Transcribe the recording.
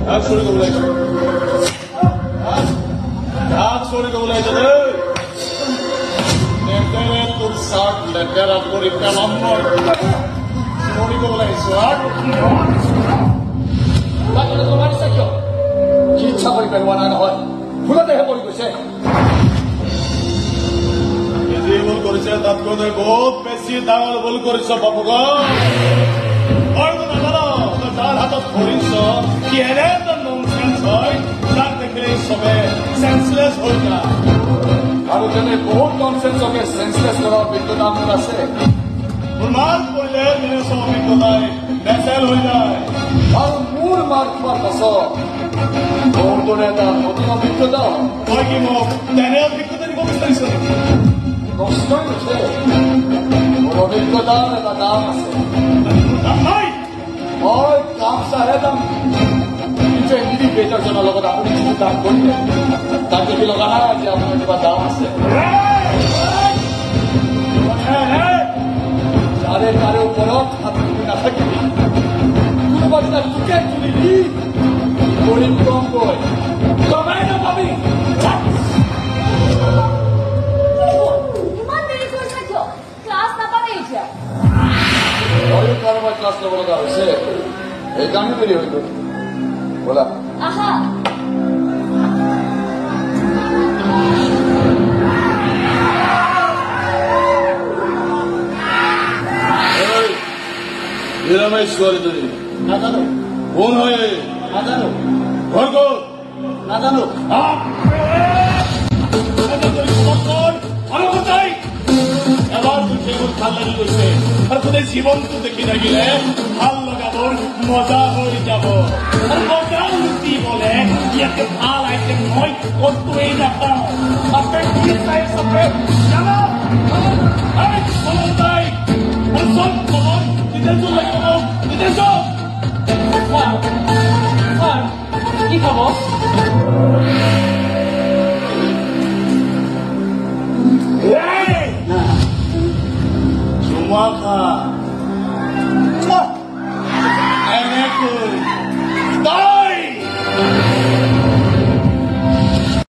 কাক চৰি ক'ব লাগিছ? কাক চৰি ক'ব লাগিছ দেই? নেতেৰে তোৰ চাৰ্ট লেতেৰা কৰি পেলাম মই। চৰি ক'ব লাগিছ? তাক এনেকৈ মাৰিছা কিয়? সি ইচ্ছা কৰি পেলোৱা নাই নহয়, ভুলতেহে পৰি গৈছে। যি ভুল কৰিছে তাতকৈ তই বহুত বেছি ডাঙৰ ভুল কৰিছ বাপুগণ। তইতো নাজান, তই যাৰ হাতত ধৰিছ সি এনে এটা ননচেন্স হয়, যাক দেখিলে চবে চেন্সলেছ হৈ যায়। আৰু তেনে বহুত ননচেন্সকে চেন্সলেছ কৰাৰ অভিজ্ঞতা মোৰ আছে। তোৰ মাৰ পৰিলে তেনে চব অভিজ্ঞতাই নেচেল হৈ যায়। আৰু মোৰ মাৰ খোৱাৰ পাছত বহুতৰে এটা নতুন অভিজ্ঞতা হয়। তই কি মোক তেনে অভিজ্ঞতা দিব বিচাৰিছ নেকি? প্ৰশ্নই নুঠে। মোৰ অভিজ্ঞতাৰ এটা দাম আছে। তোৰ দাম নাই। হয়, কাম চাহে দাম। কিন্তু এই নিৰীহ বেটাৰজনৰ লগত আপুনি যিটো কাম কৰিলে, তাক দেখি লগা নাই যে আপোনাৰ কিবা দাম আছে। যাৰে তাৰে ওপৰত হাত তুলি নাথাকিবি। কোনোবা দিনা তোকে তুলি দি কৰিম কমকৈ গমেই নাপাবি। ইমান দেৰি কৰিছা কিয়? ক্লাছ নাপালে এতিয়া। ময়ো কাৰোবাৰ ক্লাছ ল'ব লগা হৈছে, সেইকাৰণে দেৰি হৈ গ'ল। ব'লা। আহা। নিৰাময় ছোৱালীজনী? নাজানো। কোন হয় এই? নাজানো। ঘৰ ক'ত? নাজানো। এবাৰ সেইবোৰ ভাল লাগি গৈছে আৰু গোটেই জীৱনটো দেখি থাকিলে ভাল লগাবোৰ মজা হৈ যাব। আৰু মজা লুটিবলে ইয়াতে ভাল আইটেম মই ক'তোৱেই নাপাওঁ। আপে কি চাই চবে জানা? তাই আৰু চব খবৰ ডিটেইলছত লাগিব মোক, ডিটেইলছত। ছাৰ, ছাৰ, কি খাব? চুমা খা।